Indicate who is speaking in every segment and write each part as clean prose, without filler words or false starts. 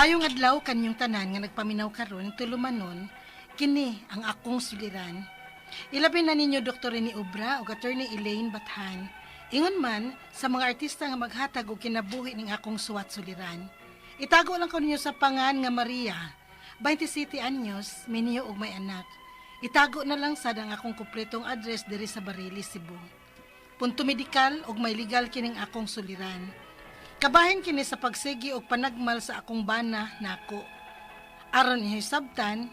Speaker 1: Maayong adlaw kanyong tanan nga nagpaminaw karon tulumanon, kini ang akong suliran. Ilabi na ninyo Dr. Rene Obra ug Attorney Elaine Bathan. Ingon man sa mga artista nga maghatag og kinabuhi ning akong suwat suliran. Itago lang ko ninyo sa pangan nga Maria, 27 anyos, minyo og may anak. Itago na lang sad ang akong kumpletong address diri sa Barili, Cebu. Punto medikal og may legal kining akong suliran. Kabahin kini sa pagsigi og panagmal sa akong bana nako. Aron inyo sabtan,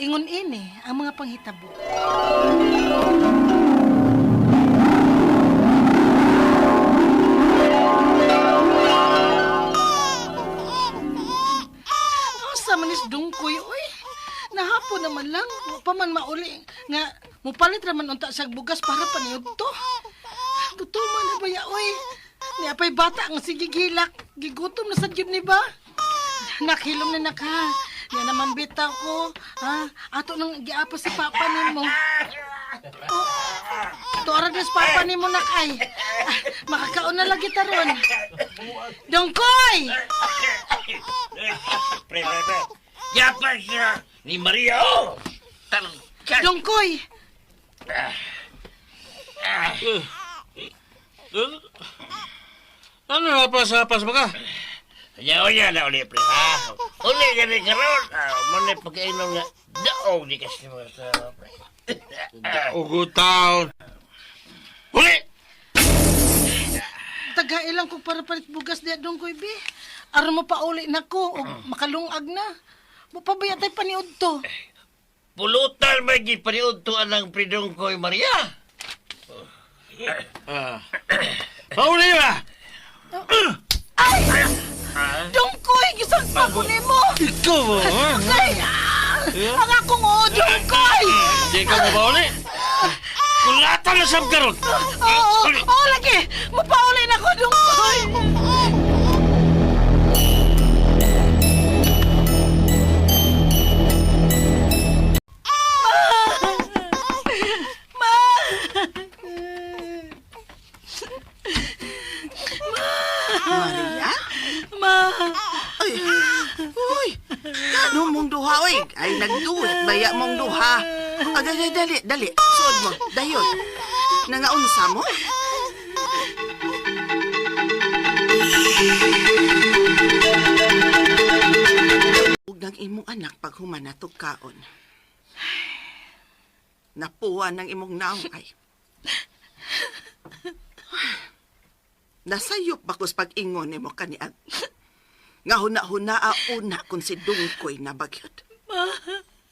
Speaker 1: ingon ini ang mga panghitabo. Asa man is dungkoy, oy. Nahapon naman lang, wa pa man mauli nga mupalit ra man unta sa bugas para paniud to. Gutuman na baya, oy. Ni apay bata ang sige gilak, gigutom na sad gyud ni ba? Nakhilom na naka. Niya naman bitaw ko, ha? Ato nang giapa si papa nimo. Oh, tuara na si papa nimo nak ay. Ah, makakaon na lagi taron. Dongkoy!
Speaker 2: Pre, pre, pre. Yapan siya ni Maria, oh! Talangkan!
Speaker 1: Dongkoy!
Speaker 3: Ano hapas-hapas ba ka?
Speaker 2: Nya, na uli, pre, ha? Uli ka ni karon. Ah, muna pagkainom nga daog di kasi mga sa, pre.
Speaker 3: Ugo taon. Uli!
Speaker 1: Tagailang ko para palit bugas diya dongkoy bi. Aron mo pauli na ko og makalungag na. Mupabaya tay paniud to.
Speaker 2: Pulutan may gipaniud to anang pridong ko'y Maria.
Speaker 3: Ah. Pauli ba?
Speaker 1: Ay! Dongkoy, gisagpa ko nimo.
Speaker 3: Ikaw ba? Ha?
Speaker 1: Ay! Ang akong oo, dongkoy!
Speaker 3: Hindi ka mo pauli? Kulatan na sab karon.
Speaker 1: Oo, oo lagi. Mupauli na ko, dongkoy. Ma!
Speaker 4: Maria?
Speaker 1: Ma!
Speaker 4: Ay, uy, kano mong duha, oy? Ay, nagduwit, baya mong duha. Ah, dali, dali, dali. Suod mo, dayon. Nangaunsa mo? Ug ng imong anak pag humanatog kaon. Napuwa ng imong naong ay. Nasayop ba kus pag-ingon nimo kaniad? Nga huna-hunaa una kung si Dungkoy na bagyot.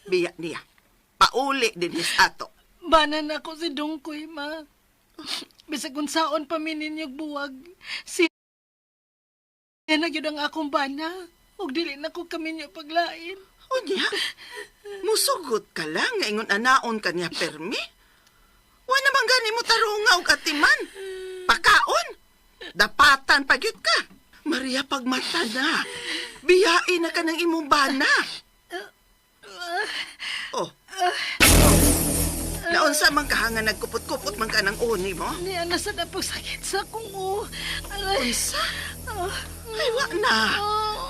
Speaker 4: Biya niya. Pauli din his ato.
Speaker 1: Bana na ako si Dongkoy, ma. Bisag unsaon pa mi ninyog buwag. Si na gyud ang akong bana. Ug dili na ko kami niyo paglain.
Speaker 4: Unya, musugot ka lang nga ingon anaon ka niya permi. Wa naman gani mo tarunga og atiman. Pakaon. Dapatan pagyut ka. Maria, pagmata na. Biyain na ka ng imong bana. Oh. Naunsa man ka nga nagkupot-kupot man ka ng uni mo?
Speaker 1: Niya na sa pagsakit sa akong o. Aray.
Speaker 4: Unsa? Ay, wa na.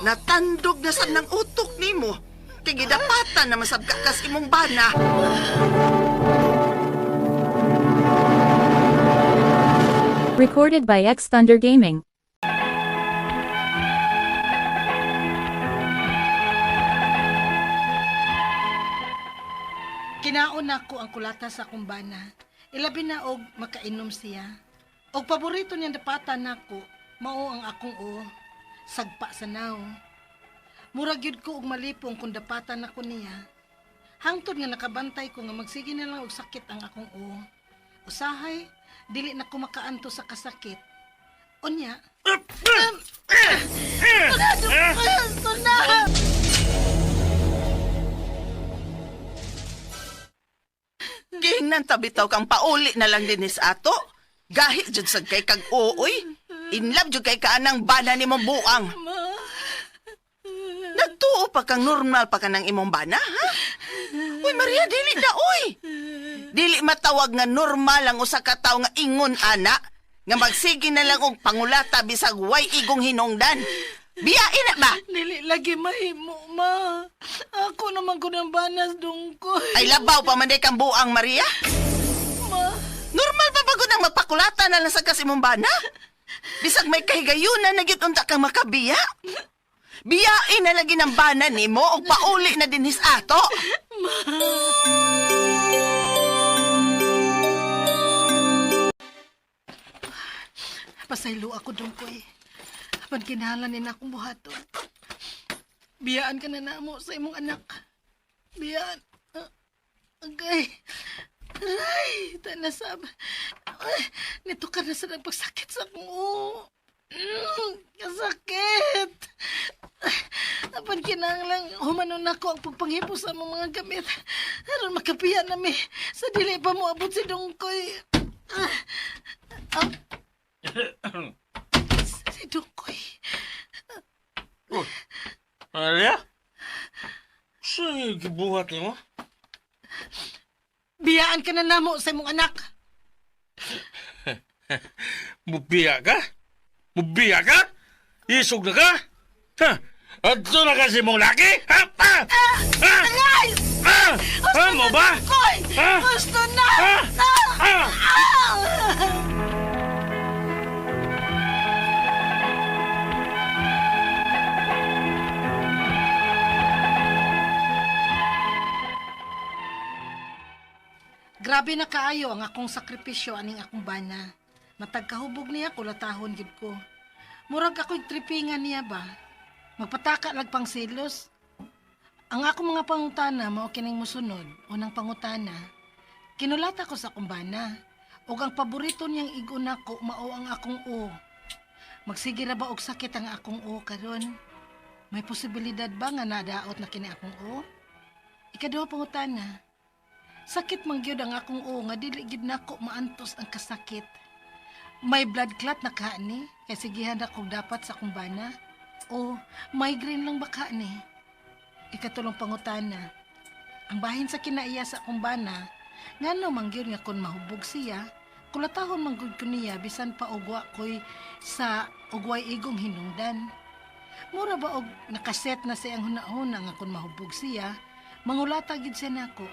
Speaker 4: Natandog na sad ng utok nimo. Kay gidapatan na masabka kas imong bana.
Speaker 5: Recorded by X Thunder Gaming.
Speaker 1: Kinaon nako ang kulata sa akong bana. Ilabi na og makainom siya. Og paborito niyang dapatan nako, mao ang akong o. Sagpa sa naw. Murag gyud ko og malipong kung dapatan nako niya. Hangtod nga nakabantay ko nga magsige na lang og sakit ang akong o. Usahay, dili na ko makaanto sa kasakit. Unya, Suna!
Speaker 4: Gihingnan tabitaw kang pauli na lang din sa ato. Gahi jud sad kay kag ooy. In love jud kay kaanang bana nimong buang. Nagtuo pa kang normal pa ka ng imong bana, ha? Uy, Maria, dili na, uy! Dili matawag nga normal ang usa ka tawo nga ingon ana, nga magsige na lang og pangulata bisag way igong hinungdan. Biyain na ba?
Speaker 1: Dili lagi mahimo, ma. Ako naman ko ng banas, Dungkoy.
Speaker 4: Ay labaw pa man day kang buang, Maria.
Speaker 1: Ma.
Speaker 4: Normal pa pagod ang magpakulata na lang sa kasimong bana? Bisag may kahigayunan na gyud unta kang makabiya. Biyain na lagi ng bana nimo og pauli na dinhis ato.
Speaker 1: Pasaylo ako, Dungkoy. Apan kinahanglan ni na akong buhaton. Biyaan ka na namo sa imong anak. Biyaan. Ah, agay. Aray, tanasab. Ay, nito ka na sa nagpagsakit sa akong ulo. Kasakit. Ay, apan kinahanglan humanon nako ang pagpanghipo sa among mga gamit. Aron makapiya na mi sa dili pa mo abot si Dungkoy. Ah, ah. Si Dungkoy.
Speaker 3: Maria? Saan gibuhat nimo?
Speaker 1: Biyaan ka na namo sa imong anak.
Speaker 3: Mubiya ka? Mubiya ka? Isog na ka? Ha? Adto na kasi mong laki? Ha? Ha? Ha?
Speaker 1: Aray!
Speaker 3: Ha? Ha? Mo ba?
Speaker 1: Dungkoy!
Speaker 3: Ha?
Speaker 1: Gusto na!
Speaker 3: Ha?
Speaker 1: Ah!
Speaker 3: Ha?
Speaker 1: Ah! Grabe na kaayo ang akong sakripisyo aning akong bana. Matag kahubog niya kulatahon gid ko. Murag ako'y tripingan niya ba? Magpataka lag pang silos. Ang akong mga pangutana mao kining mosunod. Unang pangutana, kinulata ko sa akong bana. Ug ang paborito niyang igo nako mao ang akong o. Magsige ra ba og sakit ang akong o karon? May posibilidad ba nga nadaot na kini akong o? Ikaduha pangutana, sakit man gyud ang akong o nga dili gyud nako maantos ang kasakit. May blood clot na ka ni kay sigihan ako dapat sa akong bana o migraine lang ba ka ni? Ikatulong pangutana, ang bahin sa kinaiya sa akong bana, ngano man gyud nga kon mahubog siya, kulatahon man gud ko niya bisan pa og wa ko'y sa ugway igong hinungdan. Mura ba og nakaset na siyang hunahuna nga kon mahubog siya, mangulata gid siya nako.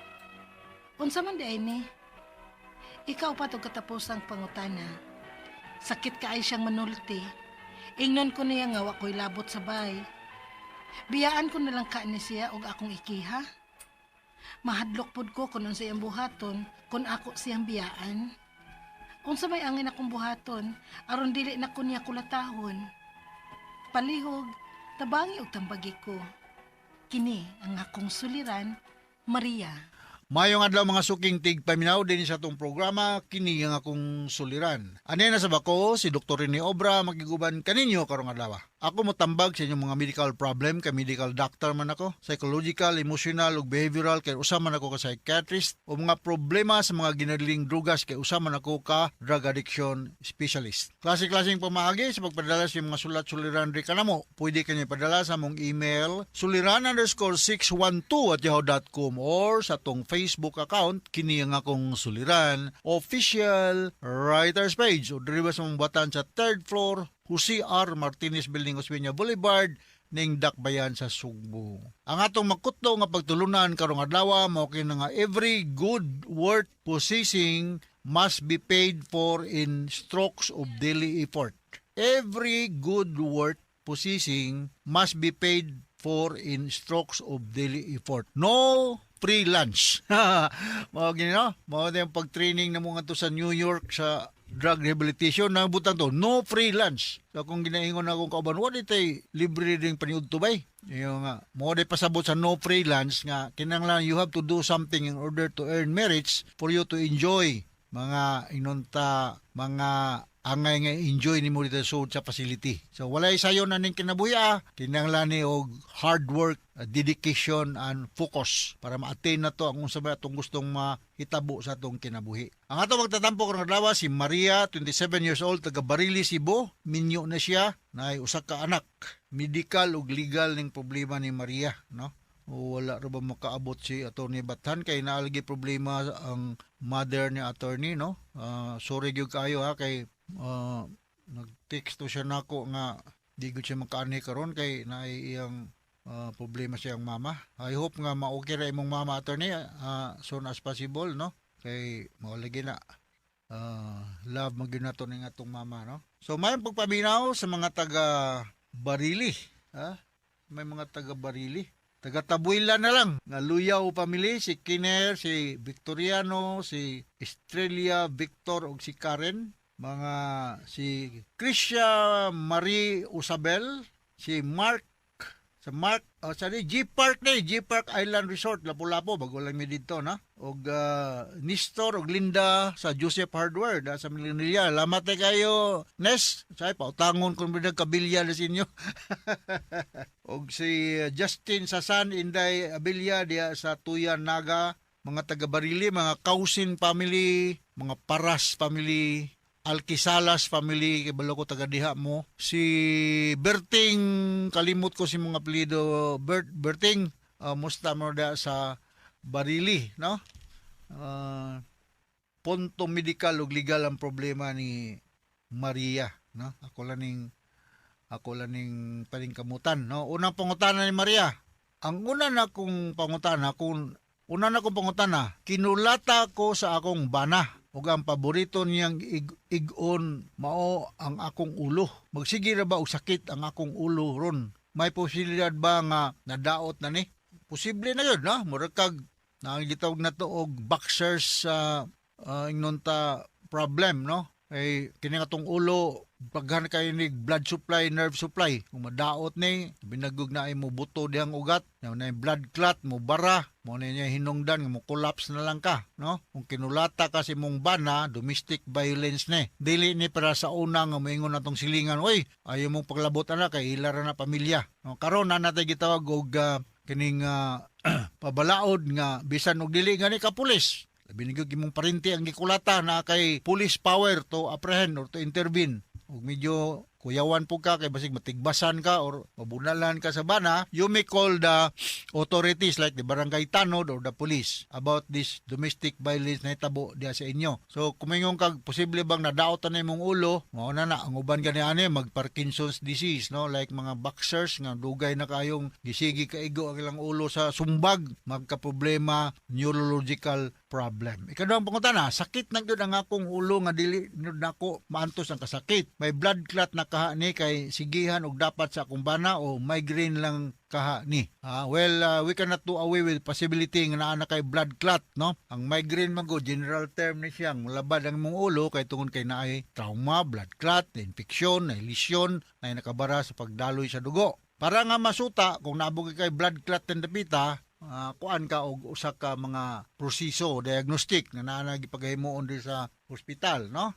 Speaker 1: Unsa man di ay ni? Ikaw pa to katapusang pangutana. Sakit kaay siyang manulti. Ingnon ko niya nga wa ko'y labot sa bay. Biyaan ko na lang ka ni siya og akong ikiha. Mahadlok pod ko kung unsa iyang buhaton, kung ako siyang biyaan. Unsa may angin akong buhaton, aron dili na ko niya kulatahon. Palihog, tabangi og tambagi ko. Kini ang akong suliran, Maria.
Speaker 6: Mayong adlaw mga suking tigpaminaw din sa atong programa kini ang akong suliran. Ani na sa bako si Dr. Rene Obra makiguban kaninyo karong adlaw. Ako motambag sa inyong mga medical problem kay medical doctor man ako, psychological, emotional ug behavioral kay usa man ako ka psychiatrist o mga problema sa mga ginadling drugas kay usa man ako ka drug addiction specialist. Klase-klaseng pamaagi sa pagpadala sa inyong mga sulat suliran ri kanamo. Pwede kanyo ipadala sa among email suliran_612@yahoo.com or sa atong Facebook account kini ang akong suliran official writers page o diri ba sa mong batan sa third floor Jose R. Martinez Building, Osmeña Boulevard, ning Dakbayan sa Sugbo. Ang atong makutlo nga pagtulunan karong adlaw mao kini nga every good worth possessing must be paid for in strokes of daily effort. Every good worth possessing must be paid for in strokes of daily effort. No free lunch. Mao gini no? Mao din ang pag-training na mo ngadto sa New York sa drug rehabilitation na butang to, no free lunch. So kung ginaingon akong kauban, what itay libre ding paniudto bay? Iyo nga, mo di pasabot sa no free lunch nga kinahanglan you have to do something in order to earn merits for you to enjoy mga inunta, mga angay nga enjoy nimo dito sa facility. So walay sayo na ning kinabuhi ah. Kinahanglan ni og hard work, dedication and focus para ma-attain na to ang unsa ba atong gustong mahitabo sa atong kinabuhi. Ang ato magtatampo karong adlaw si Maria, 27 years old, taga Barili, Cebu. Minyo na siya, naay usa ka anak. Medical ug legal ning problema ni Maria, no? O wala ra ba makaabot si Attorney Bathan kay naalagi problema ang mother ni attorney, no? Sorry gyud kaayo ha kay nag-text to siya nako nga Di gud siya makaani karon kay naay iyang problema siyang mama. I hope nga ma-okay ra imong mama, attorney, soon as possible, no? Kay mao lagi na love man gyud nato ning atong mama, no? So may pagpaminaw sa mga taga Barili, ha? May mga taga Barili. Taga Tabuila na lang. Nga Luyaw family, si Kiner, si Victoriano, si Estrella, Victor ug si Karen. Mga si Krisha Marie Usabel, si Mark sa Mark, oh, sa G Park ni G Park Island Resort, Lapu-Lapu, bago lang mi didto na. Og Nestor og Linda sa Joseph Hardware da sa Manila. Salamat kayo, Nes. Say pautangon kun mo kabilya na sa inyo. Og si Justin Sasan Inday Abilia diya sa Tuyan Naga, mga taga Barili, mga Kausin family, mga Paras family, Alquisalas family, kay balo ko taga diha mo. Si Berting, kalimot ko si mga apelyido, Berting, musta mo da sa Barili, no? Punto medical ug legal ang problema ni Maria, no? Ako lang ning paningkamutan, no? Unang pangutana ni Maria. Ang una na kong pangutana, kung una na kong pangutana, kinulata ko sa akong bana ug ang paborito niyang ig-on mao ang akong ulo. Magsige ra ba og sakit ang akong ulo ron? May posibilidad ba nga nadaot na ni? Posible na yun, no? Murag kag na gitawag na to og boxers sa ingnon ta problem, no? Ay kini nga tong ulo paghan kay ni blood supply, nerve supply. Kung madaot ni, binagog na ay mo buto dihang ugat, na na blood clot mo bara, mo na niya hinungdan nga mo collapse na lang ka, no? Kung kinulata ka si mong bana, domestic violence ni. Dili ni para sa una nga moingon natong silingan, oy, ayaw mong paglabot ana kay ila ra na pamilya. No, karon na natay gitawag og kining pabalaod nga bisan og dili gani ka pulis. Labi ni gyud imong parinti ang gikulata na kay police power to apprehend or to intervene. Ug medyo kuyawan po ka kay basig matigbasan ka or mabunalan ka sa bana, you may call the authorities like the barangay tanod or the police about this domestic violence na hitabo diha sa inyo. So kumingon kag posible bang nadaot na imong ulo, mao na na ang uban gani ani mag Parkinson's disease, no, like mga boxers nga dugay na kayong gisigi kaigo ang ilang ulo sa sumbag, magka problema, neurological problem. Ikaduhang pangutana, sakit na gyud ang akong ulo nga dili gyud nako maantos ang kasakit. May blood clot na kaha ni kay sigihan og dapat sa akong bana o migraine lang kaha ni? Well, we cannot do away with possibility nga naa na kay blood clot, no? Ang migraine man go, general term ni siyang mulabad ang imong ulo kay tungod kay naay trauma, blood clot, infection, na lesion, na nakabara sa pagdaloy sa dugo. Para nga masuta kung naabog kay blood clot and dapita, kuan ka og usa ka mga proseso diagnostic nga naa na gipagahimuon diri sa hospital, no?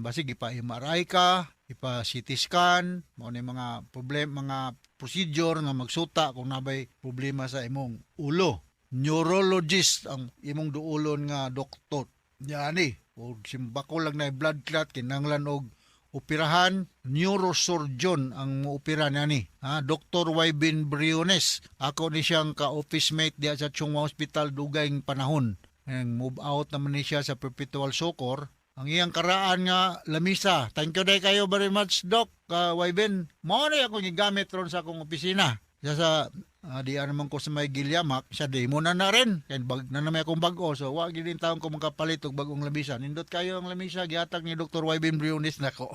Speaker 6: Basig ipa MRI ka, ipa CT scan, mao ni mga problem, mga procedure nga magsuta kung nabay problema sa imong ulo. Neurologist ang imong duolon nga doktor. Yani, og simbako lang na blood clot kinahanglan og operahan, neurosurgeon ang moopera niya ni. Ha, Dr. Wybin Briones. Ako ni siyang ka-office mate diya sa Chong Hua Hospital dugayng panahon. Ang move out naman ni siya sa Perpetual Succor. Ang iyang karaan nga lamisa. Thank you day kayo very much, Doc Wybin. Mao ni ako gigamit ron sa akong opisina. Sa di naman ko sa may gilyamak, sa di mo na na rin. Kaya bag, na naman akong bag-o. So, wa gid taon ko makapalit og bagong lamisa. Nindot kayo ang lamisa, gihatag ni Dr. Wybin Briones nako.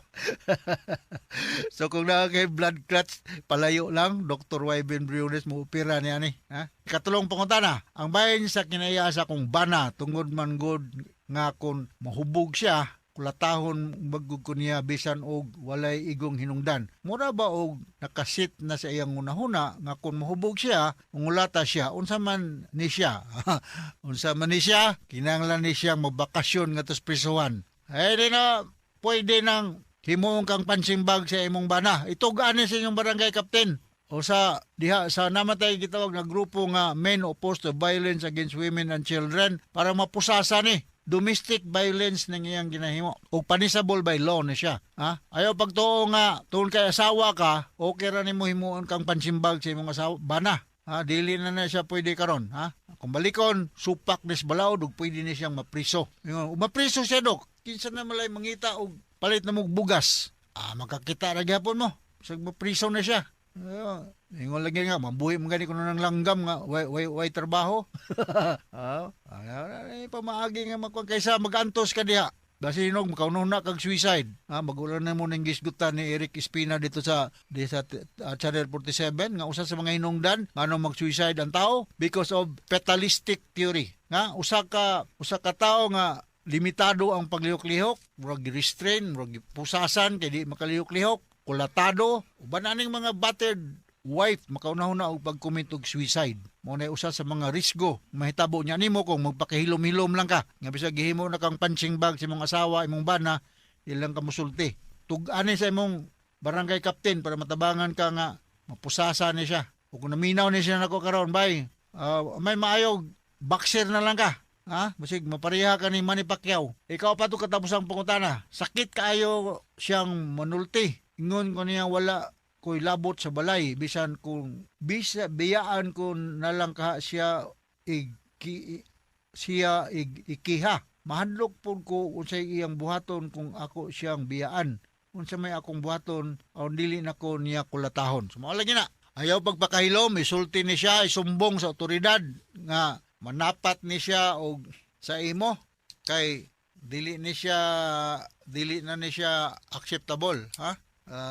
Speaker 6: So kung naa kay blood clots, palayo lang, Dr. Wybin Briones mo opera niya ni. Ha? Katulong pangutana, ang bahin sa kinaya sa akong bana, tungod man god nga kung mahubog siya, kulatahon magug ko niya bisan og walay igong hinungdan. Mura ba og nakasit na sa iyang hunahuna nga kung mahubog siya, ungulata siya, unsa man ni siya? Unsa man ni siya? Kinahanglan ni siya mabakasyon ngadto sa prisuhan. Ay di na pwede nang himuon kang punching bag sa imong bana. Itugaan ni sa inyong barangay captain o sa diha sa namatay gitawag na grupo nga Men Opposed to Violence Against Women and Children para mapusasa ni domestic violence nang iyang ginahimo ug punishable by law ni siya, ha. Ayaw pagtuo nga tungod kay asawa ka, okay ra nimo himuon kang punching bag sa imong asawa bana, ha. Dili na na siya pwede karon, ha. Kung balikon supak nis balaod ug pwede ni siyang mapriso. Ingon, mapriso siya, dok, kinsa na malay mangita og palit na mog bugas? Ah, makakita ra gyapon mo. Sa mapriso na siya. Ah, ingon lagi nga, mabuhi mo gani kuno ng langgam nga, way trabaho. Ah, ay, pamaagi nga makuha kaysa magantos ka diha. Basi hinog makaununa kag suicide. Ah, magulan na mo ning gisgutan ni Eric Espina dito sa Channel 47 nga usa sa mga hinungdan ngano mag-suicide ang tao because of fatalistic theory. Nga usa ka tawo nga limitado ang paglihok-lihok, murag restrain, murag pusasan kay di makalihok-lihok, kulatado, uban aning mga battered wife makaunahuna og pag-commit og suicide. Mao na usa sa mga risgo mahitabo niya nimo kung magpakahilom-hilom lang ka. Nga bisag gihimo na kang punching bag sa imong asawa, imong bana, ilang ka musulti. Tug-ani sa imong barangay captain para matabangan ka nga mapusasa ni siya. O kung naminaw ni siya nako karon, bay, may maayog boxer na lang ka. Ha? Basig mapareha ka ni Manny Pacquiao. Ikaw pa to katapos ang pangutana. Sakit kaayo siyang manulti. Ingon ko niya wala ko'y labot sa balay bisan kung bisa biyaan ko na lang ka siya ig, siya ig, ikiha. Mahadlok pud ko unsay iyang buhaton kung ako siyang biyaan. Unsa may akong buhaton aron dili nako niya kulatahon. So mao lagi na. Ayaw pagpakahilom, isulti ni siya, isumbong sa otoridad nga manapat ni siya og sa imo kay dili na ni siya acceptable, ha.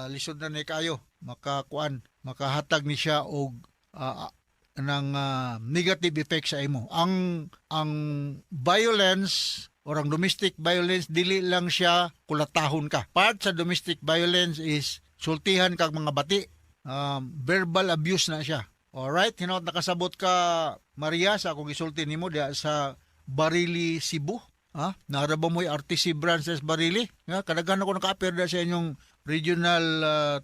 Speaker 6: Lisod na ni kayo makakuan, makahatag ni siya og ng negative effect sa imo. Ang violence or ang domestic violence, dili lang siya kulatahon ka. Part sa domestic violence is sultihan kag mga bati, verbal abuse na siya. Alright, hinaot nakasabot ka, Maria, sa akong gisulti nimo diha sa Barili, Cebu. Ha? Nara ba mo'y RTC branch sa Barili? Nga, kadaghan ako naka-appear diha sa inyong regional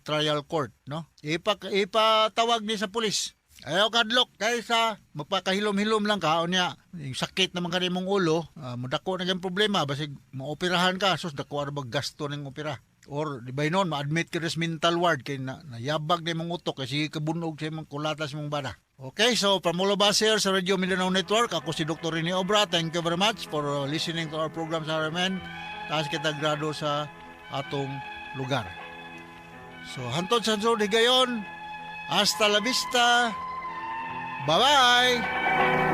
Speaker 6: trial court, no? Ipatawag ni sa pulis. Ayaw kadlok kaysa magpakahilom-hilom lang ka unya yung sakit naman ka imong ulo, modako na yung problema, basig maoperahan ka, sus, dako ra bag gasto ning opera, or di ba noon ma-admit ka sa mental ward kay na, nayabag na imong utok kasi kabunog sa imong kulata sa imong bana. Okay, so from all of us here sa Radio Mindanao Network, ako si Dr. Rene Obra. Thank you very much for listening to our program sa RMN. Taas kita grado sa atong lugar. So, hantod sa sunod higayon. Hasta la vista. Bye-bye!